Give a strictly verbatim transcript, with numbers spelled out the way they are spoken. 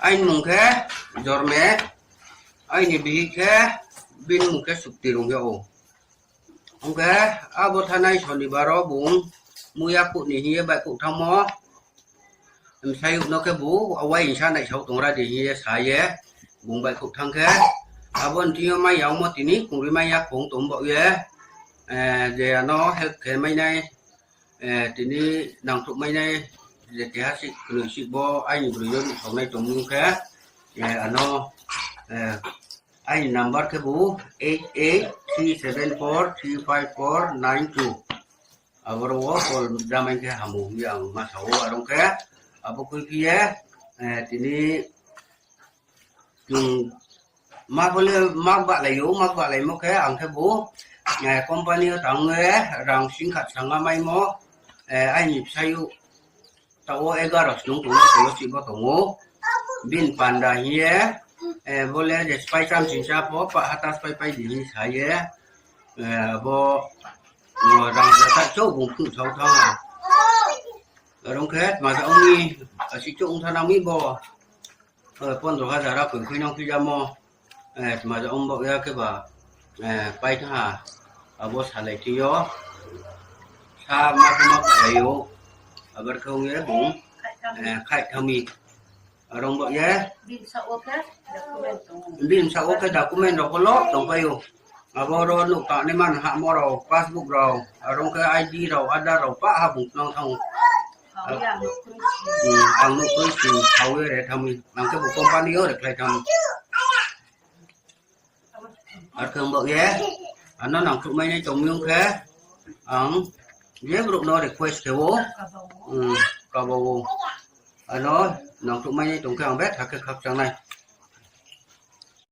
Aini mung khe Jorme, aini bihih khe, bini mung khe Sukti rung yag ou. Ong khe abo thanai Sonibar wo bung muya phuh ni hing ye baihkhouh thanngmo. Bsayouh no khebu, awai hingsa naisao tongra di hing ye sa ye, bung baihkhouh thanng khe, abo ni thing yo mai ya ongmo tini kongri mai ya khong tong baoh ye, je ano help khe mai nai, tini nangkhruh mai nai, je keha sih knoi sih bo aini broi yo ruhsaonai tongmo khe, ano, aini number khebu eight eight three seven four three five four nine two. Aboro wo call jamai khe hamu hing ye ang ma sa ou, are ong khe abo khuiphi ye, tini chung ma bo le mak bahlai ou, mak bahlaimo khe ang khebu, company yo tang ye rang sing khat sanga maimo, aini bsayouh taoh wo egaro snung tong ou, tong ou, chih bo tong ou. Bini panda hing ye, bo le je sphái cham singcha pho, pah hata sphái pai di hing sa ye, abo, rang jata chouh bung phnuh sao thanng ha. Are ong khe tma ja ong mi, asi chouh ong thanng nang mi bo, pondro hajar a koi khui nang phi jamo, tma ja ong baoh ya kheba, pai thanng ha, abo salai thing yo, sa ma khe ma khalai ou, abar khe ong ye bung, khaih thanng mi. Are ong baoh ye, bini bsaoh wo khe document rao pho lo tongpai ou. Abo ro nouh tangnaima hahmo rao, passbook rao, are ong khe I D rao, Aadhaar rao, pah ha bung tnang thanng ou. Ang nouh kroi si sao ye re thanng mi, ang khebu company yo reply thanng mi. Are khe ong baoh ye, ano nangkhruh mai nai tong mi ong khe, ang je brouh no request khe ou, kaba ou. Ano nangkhruh mai nai tong khe ang betha khe khakchang nai.